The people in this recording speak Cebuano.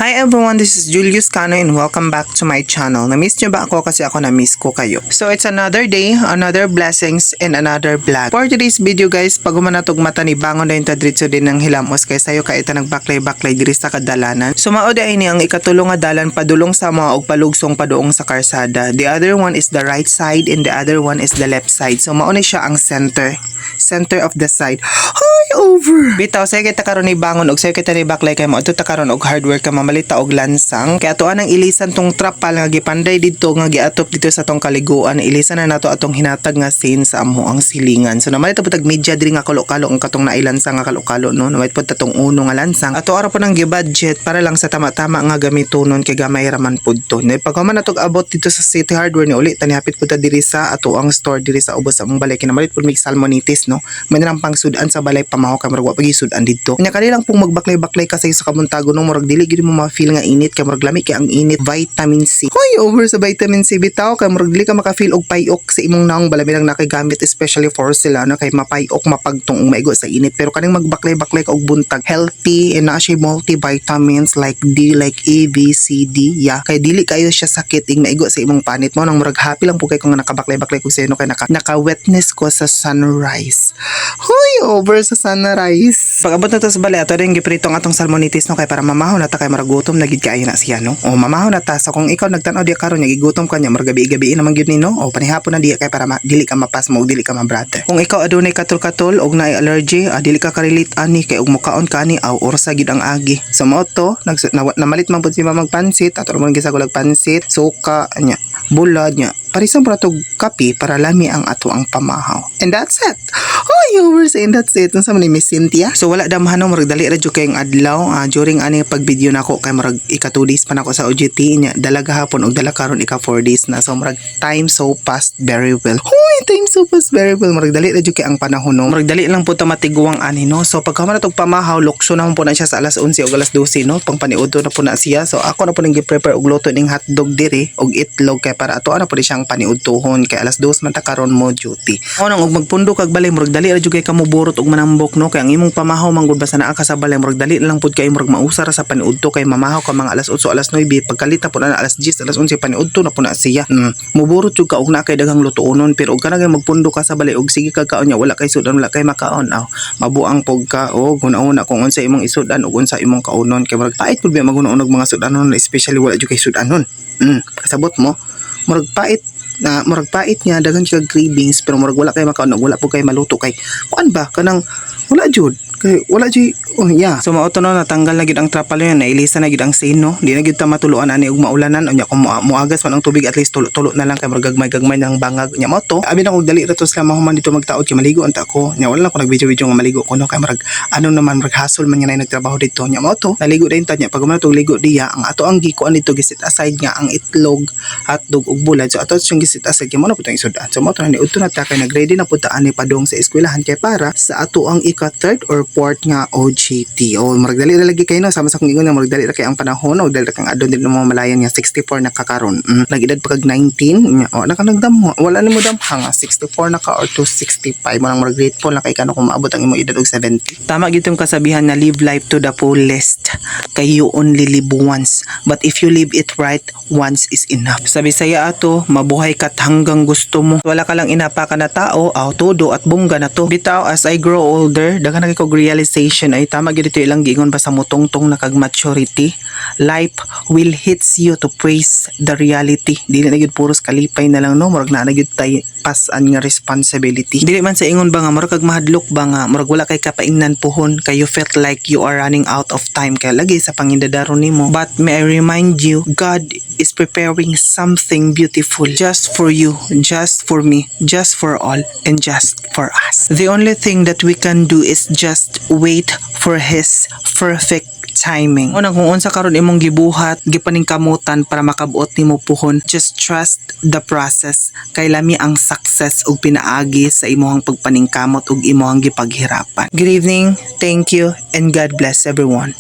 Hi everyone, this is Julius Cano and welcome back to my channel. Na-miss nyo ba ako? Kasi ako, na-miss ko kayo. So it's another day, another blessings, and another vlog. For today's video, guys, pag humanatog mata ni bangon na yung tadritso din ng hilamos kay sayo kay ita nagbaklay-baklay diri sa kadalanan. So mao ni ang ikatulo nga dalan padulong sa mga og palugsong paduong sa karsada. The other one is the right side and the other one is the left side. So mao ni siya ang center of the side. Hi, over. Bitaw say kita karon ni bangon og say kita ni baklay kay mo adto ta karon og hardware ka mamalita og lansang. Kay ato anang ilisan tong trapal nga gipanday didto nga giatop dito sa tong kaliguan. Ilisan na nato atong hinatag nga scene sa amo ang silingan. So namalit po tag media diri nga kalo-kalo ang katong nailansang nga kalo-kalo, no. Namalit po tatong uno nga lansang. Ato ara po nang gi-budget para lang sa tama-tama nga gamitonon kay gamay ra man pud to. Ne pag human natog abot dito sa City Hardware ni uli tani hapit pud ta diri sa ato ang store diri sa ubos sa among balay. Kinamalit pud mig salmonitis, no. May nilang pang sudan sa balay pamaho kay murag wa pagi sudan didto. Nya kani lang pong magbaklay-baklay kasi sa kabuntago no, murag dili gid mo ma-feel nga init kay murag lami kay ang init, vitamin C. Hoy, over sa vitamin C bitaw, kay murag dili ka maka-feel og payok sa imong naong balami lang nakagamit, especially for sila, no, kay mapayok, mapagtong og maigo sa init, pero kaning magbaklay-baklay ka og buntag, healthy and naa siya multivitamins like D, like A, B, C, D, yeah, kay dili kayo siya sakit ing maigo sa imong panit mo nang murag happy lang po kay kung nakabaklay-baklay ko sa kay naka witness ko sa sunrise. Hoy, over sa sunrise. Pag abot na to sa balay, ato rin giprito ang atong salmonitis, no, kay para mamaho na ta kay murag gutom na gid kaayo na siya, no. O mamaho na ta. So kung ikaw nagtan-aw diya karon nya gigutom ka niya, murag gabi-gabi naman gyud ni, no. O panihapon na diya kay para dili ka mapasmo ug dili ka mabrate. Kung ikaw adunay katol-katol og naay allergy, dili ka ka-relate ani kay og mukaon ka ani aw orsa gid ang agi. So mao to, namalit man pud si mamag pansit, ato mo gisagulag pansit, suka nya, bulad nya. Parisan po na kape para lami ang ato ang pamahaw. And that's it. Oh, you were saying that's it. Unsa man ni Miss Cynthia? So wala damhan, no, murag dali ra jud kayong adlaw during ani pag video nako kay murag ika 2 days pa nako sa OJT nya dala gahapon og dala karon, ika 4 days na. So murag time so fast very well. Huy, time so fast very well. Murag dali ra jud kay ang panahon, no. Murag dali lang po ta matiguang ani, no. So pagka man natog pamahaw, lukso na po na siya sa alas 11 o alas 12, no. Pang paniudto na po na siya. So ako na po nang gi-prepare og luto ning hotdog diri og itlog kay para ato ana po di siyang paniudtohon kay alas 2 man ta karon mo duty. O nang og magpundo kag balay, murag dali ra jud kay kamuburot og manambok, no, kay ang imong pamahaw man gud basta naa ka sa balay, murag dali lang pud kay murag mausa ra sa paniudto kay mamahaw ka mga alas 8, alas 9, pagkalita po na alas 10, alas 11, paniudto na po na siya. Muburot jud ka og naa kay daghang lutuonon, pero og kanang magpundo ka sa balay og sige kag kaon nya wala kay sudan, wala kay makaon, aw mabuang pog ka og huna-huna kung unsa imong isudan ug unsa imong kaunon kay murag pait pud biya maghuna-hunag mga sudanon, especially wala jud kay sudanon. Kasabot mo, murag pait na, murag pait nga daghan kag cravings pero murag wala kay makaon ug wala po kay maluto kay kuan ba, kanang wala jud kay wala jud. Oh yeah, so mao to, no, natanggal na gid ang trapal yun, nailisa na gid ang scene, no. Di na gid ta matuluan ani og maulanan unya. Kung muagas man ang tubig, at least tulo-tulo na lang kay murag gagmay-gagmay ng bangag nya. Mao to, abi na kog dali ra to sila mahuman dito magtaod kay maligo unta ko nya. Wala lang ko nag-video-video nga maligo ko, no, kay murag ano naman, murag hasol man nga na nagtrabaho dito nya. Mao to, naligo din ta nya. Pag human tog ligo diya, ang ato ang gikuan dito, giset aside nga ang itlog, hotdog ug bulad. So ato siyang giset aside kay mo na pud ang isudan. So mao to na, niudto na ta kay nagready na pud ta ani padung sa eskwelahan kay para sa ato ang ika third or fourth nga OJT. O murag dali ra lagi kayo, no, sama sa akong ingon nga murag dali ra kay ang panahon o dali ra kang adon din mo malayan nga 64 na kakaron. Nag-edad pa kag 19 nya. O naka nagdamho, wala nimo damha nga 64 na ka or 265 mo nang murag grateful na kay kano kung maabot ang imong edad og 70. Tama gyud tong kasabihan na live life to the fullest kay you only live once, but if you live it right, once is enough. Sa Bisaya ato, mabuhay ka't hanggang gusto mo. Wala ka lang inapakan na tao, aw todo at bongga na to. Bitaw, as I grow older, daghan na kay kog realization ay tama gyud ito ilang giingon ba sa mutungtong na kag maturity. Life will hits you to face the reality. Dili na gyud puros kalipay na lang, no, murag naa na gyud tay pasan nga responsibility. Dili man sa ingon ba nga murag kag mahadlok ba nga murag wala kay kapaingnan puhon kay you felt like you are running out of time kay lagi sa pangindadaron nimo. But may I remind you, God is preparing something beautiful just for you, just for me, just for all, and just for us. The only thing that we can do is just wait for His perfect timing. Una, kung unsa karon imong gibuhat, gipaningkamutan para makabuot nimo puhon, just trust the process kay lami ang success ug pinaagi sa imong pagpaningkamot ug imong gipaghirapan. Good evening, thank you, and God bless everyone.